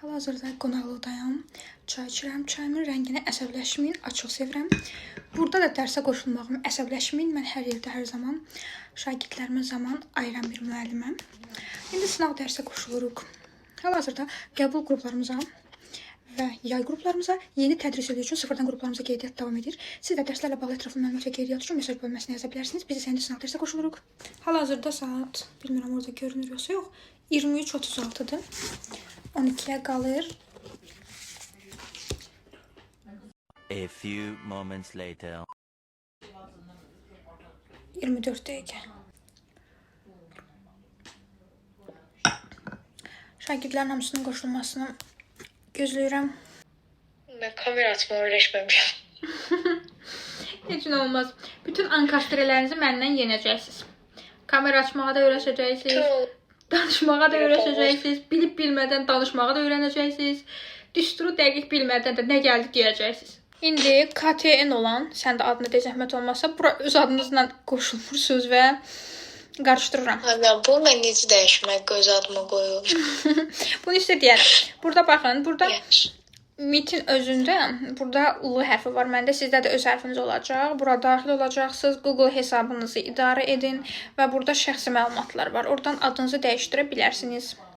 Hal-hazırda qonaqlıqdayam. Çay içirəm. Çayımın rənginə əsəbləşməyin, açıq sevirəm. Burada da dərsə qoşulmağım əsəbləşməyin. Mən hər yerdə hər zaman şagirdlərimə zaman ayıran bir müəlliməm. İndi sınaq dərsə qoşuluruq. Hal-hazırda qəbul qruplarımıza və yay qruplarımıza yeni tədris ili üçün sıfırdan qruplarımıza qeydiyyat davam edir. Siz də dərslərlə bağlı ətraflı məlumat və qeydiyyat üçün mesaj bölməsinə yaza bilərsiniz. Biz isə indi sınaq dərsə qoşuluruq. Hal-hazırda saat, bilmirəm orada görünür yoxsa yox, 23:36-dır. 12-yə qalır. A few moments later. 24 dəqiqə. Şagirdlərin hamısının qoşulmasını gözləyirəm. Ben kamera açma öğreşmemişim. Heç nə olmaz. Bütün ankastrelərinizi məndən yenəcəksiniz. Kamera açmağa da öyrəşəcəksiniz. Danışmağa da öyrəşəcəksiniz. Bilib bilmədən danışmağa da öyrənəcəksiniz. Düsturu dəqiq bilmədən də nə gəldi deyəcəksiniz. İndi KTN olan, sən də adını de zəhmət olmasa, bura öz adınızla qoşulmursunuz və qarışdırıram. Abi bu ben necə dəyişmək öz adıma qoyulur. Bunu sizə deyərəm. Burada baxın, burada Yaxşı. Meetin özündə burada L hərfi var. Məndə sizdə də öz hərfiniz olacaq. Bura daxil olacaqsınız. Google hesabınızı idarə edin və burada şəxsi məlumatlar var. Oradan adınızı dəyişdirə bilərsiniz.